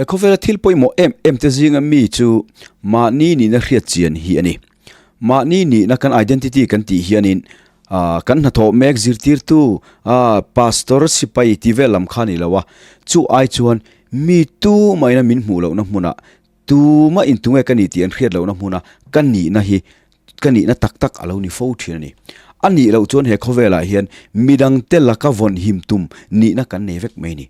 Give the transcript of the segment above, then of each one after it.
He khawvela thil pawimawh em em te zinga mi chu mahni nihna hriat chian hi a ni. Mahni nihna kan identity kan tih hianin ah kan hnathawh mek zirtirtu ah pastor sipai tih vel lam kha a ni lo a, chu ai chuan mi tumaina min hmuh lohna hmunah tuma intunge ka ni tih an hriat lohna hmuna ka nihna hi ka nihna tak tak a lo ni fo thin a ni. A nih loh chuan he khawvelah hian midangte laka vawn him tum nihna kan nei vek mai a ni.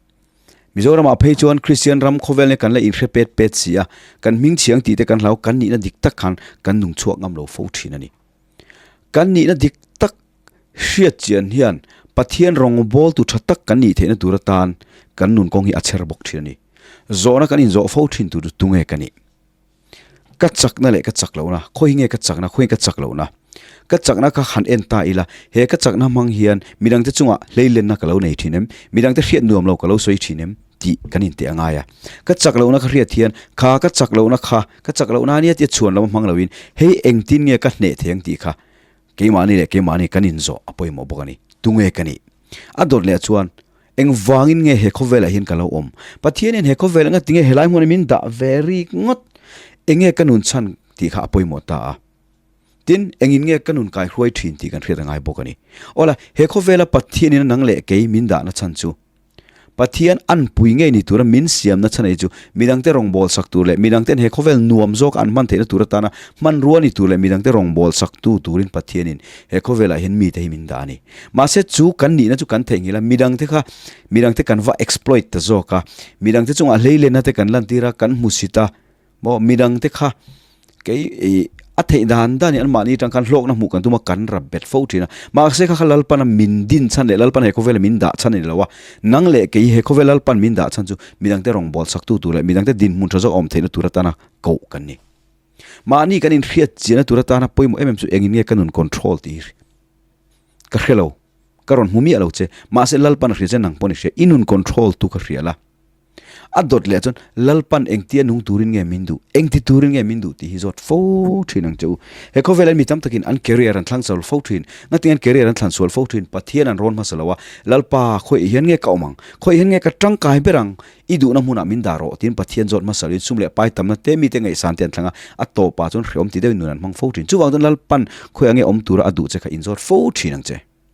Mizoramah phei chuan Kristian ram khawvel nia kan la inhre pet pet si a, kan hming chhiang tih te kan hlau kan nihna dik tak khan kan nung chhuak ngam lo fo thin a ni. Kan nihna dik tak hriat chian hian Pathian rawngbawltu tha tak kan nih theihna tur atan kan nun kawng hi a chher bawk thin a ni. Zawhna kan inzawh fo thin tur chu tunge ka nih? Ka chakna leh ka chak lohna, khawi nge ka chakna, khawi nge ka chak lohna? Ka chakna kha han en ta ila, he ka chakna hmang hian midangte chungah hleilenna ka lo nei thin em? Midangte hriat nuam lo ka lo sawi thin em? tih kan inteh a ngai a. Ka chak lohna ka hriat hian kha ka chak lohna kha ka chak lohna ania tia chhuan lam a hmang loin hei engtin nge ka hneh thei ang tih kha keimahni leh keimahni kan inzawh a pawimawh bawk a ni. Tunge ka nih? A dawt leh chuan Engvangin nge he khawvelah hian ka lo awm? Pathianin he khawvel anga tinge helai hmunah min dah ve rik ngawt? Enge ka nun chhan tih kha a pawimawh ta a. Tin, engin nge ka nun kai hruai thin tih kan hriat a ngai bawk a ni. Awla, he khawvela Pathianin a nang leh kei min dahna chhan chu Pathian anpui ngei ni tura min siamna chhan ei chu midangte rawngbâwl sak tur leh midangten he khawvel nuam zawk an hman theihna tur atana hmanrua ni tur leh midangte rawngbâwl saktu turin Pathianin he khawvelah hian mite hi min dah a ni. Mahse chu kan nihna chu kan theihnghilh a, midangte kha midangte kan va exploit ta zawk a, midangte chungah hleilenna te kan lantir a, kan hmusit a, maw midangte kha kei ih a theih dan danin anmahni atang khan hlawkna hmuh kan tum a, kan rap bet fo thin a. Mahse kha kha Lalpana min din chhan leh Lalpan he khawvela min dah chhan a ni lo a, nang leh kei he khawvel Lalpan min dah chhan chu midangte rawngbâwl saktu tur leh midangte dinhmun tha zawk awm theihna tur atana koh kan ni. Mahni kan inhriat chiahna tur atana pawimawh em em chu engin nge ka nun control tih hi Ka hre lo, ka rawn hmu miah lo che, mahse Lalpan a hria che nang pawh ni hria, i nun control tu ka hria la. A dawt leh chuan Lalpan engtia nung turin nge min duh, engti turin nge min duh tih hi zawt fo thin ang che u. He khawvelah mi tam takin an career an thlang sual fo thin, ngatinge an career an thlan sual fo thin, Pathian an rawn hmasa lo a, Lalpa khawiah hian nge ka awm ang, khawiah hian nge ka tangkai ber ang, I duhna hmunah min dah rawh tiin Pathian zawt hmasa loin sum leh pai tamna te mite ngaihsan te an thlang a, a tawpah chuan hreawm ti deuhin nun an hmang fo thin. Chuvang chuan Lalpan khawi ange awm tura a duh che kha inzawt fo thin ang che.